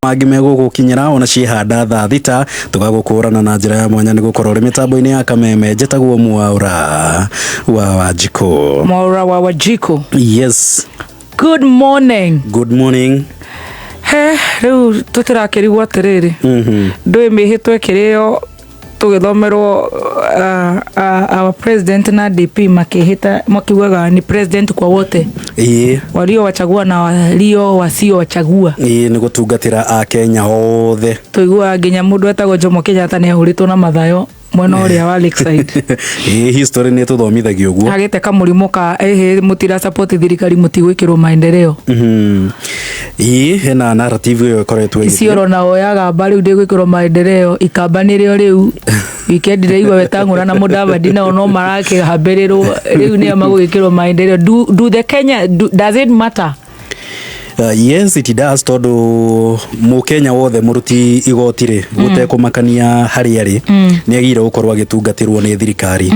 Mangĩ megũgũkinyĩra ona ciĩhanda thaa 6, tũgagũkũrana na njĩra ya mwanya nĩ gũkorwo ũrĩ mĩtambo-inĩ ya Kameme. Njĩtagwo Mwaũra wa Wanjikũ. Mwaura wa Wajiko. Yes. Good morning. Good morning. He, rĩu tũtirakĩrigwo atĩrĩrĩ. Ndũĩ mĩhĩtwa ĩkĩrĩo tũgĩthomerwo our president na DP makĩhĩta makiugaga ni president kwa wote walio wachagua na walio wasio wachagua. Ĩĩ, nĩ gũtungatĩra Akenya othe. Tũiguaga nginya mũndũ etagwo Jomo Kenyatta nĩ ahũrĩtwo na mathayo mwena ũrĩa wa Lakeside. Ĩĩ, history nĩ ĩtũthomithagia ũguo. Agĩte kamũrimũ ka ĩhĩ mũtira support thirikari mũtigwĩkĩrwo maendeleo. Ĩĩ, hena narrative ĩyo ĩkoretwo ĩgĩthiĩ. Isiolo na oyaga mba rĩu ndĩgwĩkĩrwo maendeleo, Ikamba nĩrĩo rĩu weekend ndĩraigua Wetang'ũra na Mũdavadi nao no marakĩhambĩrĩrwo rĩu nĩo magwĩkĩrwo maendeleo. Do the Kenya does it matter? Yes, it does, tondũ Mũkenya wothe mũruti igoti rĩ, gũtekũmakania harĩa rĩ, nĩ agĩrĩire gũkorwo agĩtungatĩrwo nĩ thirikari.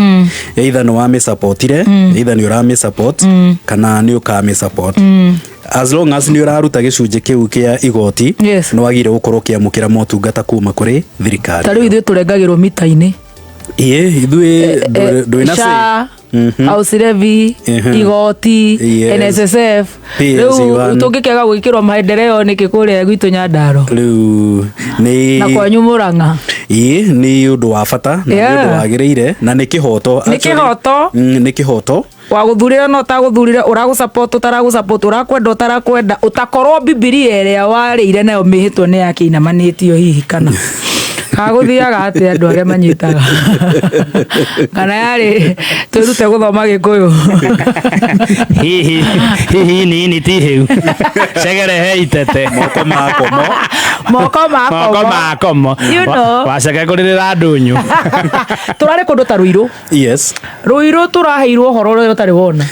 Either nĩ wamĩsupportire, either nĩ ũramĩsupport kana nĩ ũkamĩsupport, as long as nĩ ũraruta gĩcunjĩ kĩu kĩa igoti, nĩ wagĩrĩire gũkorwo ũkĩamũkĩra motungata kuma kũrĩ thirikari. Ta rĩu ithuĩ tũrengagĩrwo mita-inĩ. Ĩĩ, ithuĩ ndwĩ na say. SHA, house levy, igoti, NSSF. Pay as you Rĩu earn. tũngĩkĩaga gwĩkĩrwo maendeleo nĩkĩ kũrĩa gwitũ Nyandarua Rĩu nĩ na kwanyu Mũrang'a? Ĩĩ, nĩ ũndũ wa bata na nĩ ũndũ wagĩrĩire na nĩ kĩhoto. Nĩ Actually, kĩhoto. Nĩ kĩhoto. Wagũthurire no ũtagũthurire, ũragũsupport ũtaragũsupport, ũrakwenda ũtarakwenda, ũtakorwo Bibilia ĩrĩa warĩire nayo mĩhĩtwa nĩ yakĩinamanĩtio hihi, kana kagũthiaga atĩa andũ arĩa manyitaga, kana yarĩ twĩrute gũthoma Gĩkũyũ. Hihi hihi nini ti hĩu cegere he itete. Moko makomo. Moko moko makomo. Makomo. You know. Waceke kũrĩrĩra ndũnyũ. Tũrarĩ kũndũ ta Rũirũ. Rũirũ tũraheirwo ũhoro ũrĩa ũtarĩ wona.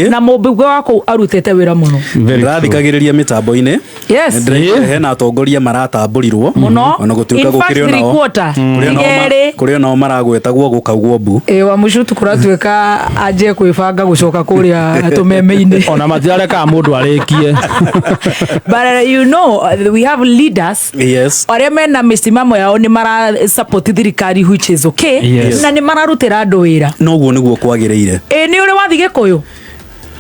Na mũmbunge wa kũu arutĩte wĩra mũno. Ndĩrathikagĩrĩria mĩtambo-inĩ. Ndĩraigua hena atongoria maratambũrirwo Mũno. ona gũtuĩka In fact, gũkĩrĩ onao three quarter. kũrĩ onao Igĩrĩ. Kũrĩ onao maragwetagwo gũkaugwo mbu. Ĩ wa mũcutu kũratuĩka anjie kwĩbanga gũcoka kũrĩa tũmeme-inĩ. Ona matirarekaga mũndũ arĩkie. But we have leaders arĩa mena mĩsimamo yao, nĩ mara support thirikari, which is okay. Na nĩ mararutĩra andũ wĩra. Noguo nĩguo kwagĩrĩire. Ĩ nĩ ũrĩ wathi Gĩkũyũ?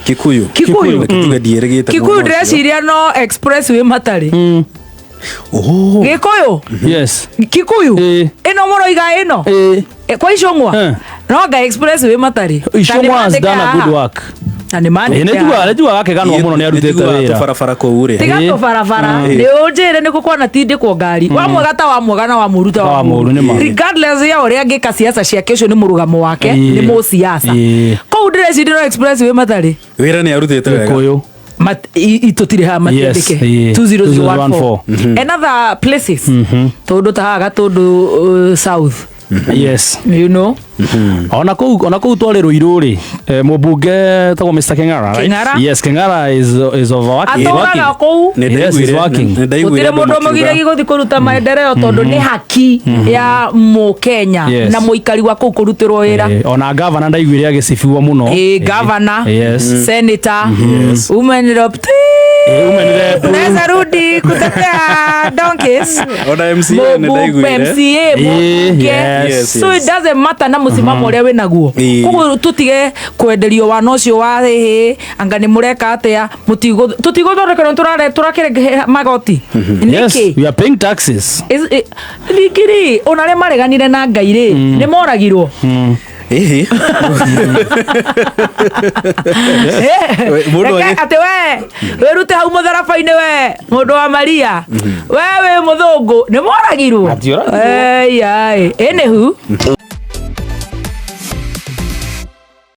Kikuyu? Kikuyu. Reke tuge ndiĩrĩgĩte Kikuyu. mwena ũcio. Ndĩreciria no expressway matarĩ. Oh. Gĩkũyũ. Yes. Kikuyu. Ĩ. Ĩno mũroiga ĩno. Ĩ. Ĩ, kwa Icũng'wa no anga expressway matarĩ. Icũng'wa has done a good work. Na nĩ Ĩ, mandĩke nĩ haha. njugaga akĩganwo mũno nĩ arutĩte Nĩnjiguaga wĩra. tũbarabara kũu rĩ. Tiga Ĩ. tũbarabara, nĩ ũnjĩre nĩ kũkwana tindĩkwo ngari wa mwega ta wa mwega na wa mũru ta wa mũru, nĩ ma. Regardless ya ũrĩa angĩka siasa ciake, ũcio nĩ mũrũgamo wake. Nĩ mũsiasa. Kũu ndĩreciria no expressway matarĩ. Wĩra nĩ arutĩte wega. Gĩkũyũ. Itũtirĩ haha matiandĩke. 20014 and other places, tondũ ta haha Gatũndũ South. Ona kũu twarĩ Rũirũ rĩ, mũmbunge tagwo Mr Keng'ara, right? Keng'ara. Yes, Keng'ara is of working. Atũraga kũu. Nĩ Yes, he's ndaiguire- working. nĩ ndaiguire Gũtirĩ andũ mũndũ makiuga- mũgiragi gũthiĩ kũruta maendeleo, tondũ nĩ haki ya Mũkenya na mũikari wa kũu kũrutĩrwo wĩra. Ona gavana ndaiguire agĩcibiwo mũno. Ĩ, governor, senator, women rep. Women rep. Naweza rudi kutetea donkeys. Ona MCA nĩ ndaiguire. MCA, mũmbunge. So it doesn't matter na mũsimamo ũrĩa wĩnaguo. Koguo tũtige kwenderio wana ũcio wa hĩhĩ anga nĩ mũreka atĩa, tũtigũthondekerwo tũrakĩrege magoti. Nĩkĩ? We are paying taxes. Ningĩ rĩ, ona arĩa mareganire na Ngai rĩ, nĩ moragirwo. Ĩhĩ. Mũndũ Reke atĩ we wĩrute hau mũtharaba-inĩ, we mũndũ wa Maria, we wĩ mũthũngũ, nĩ moragirwo. Matioragirwo. Ei, ai. Anywho.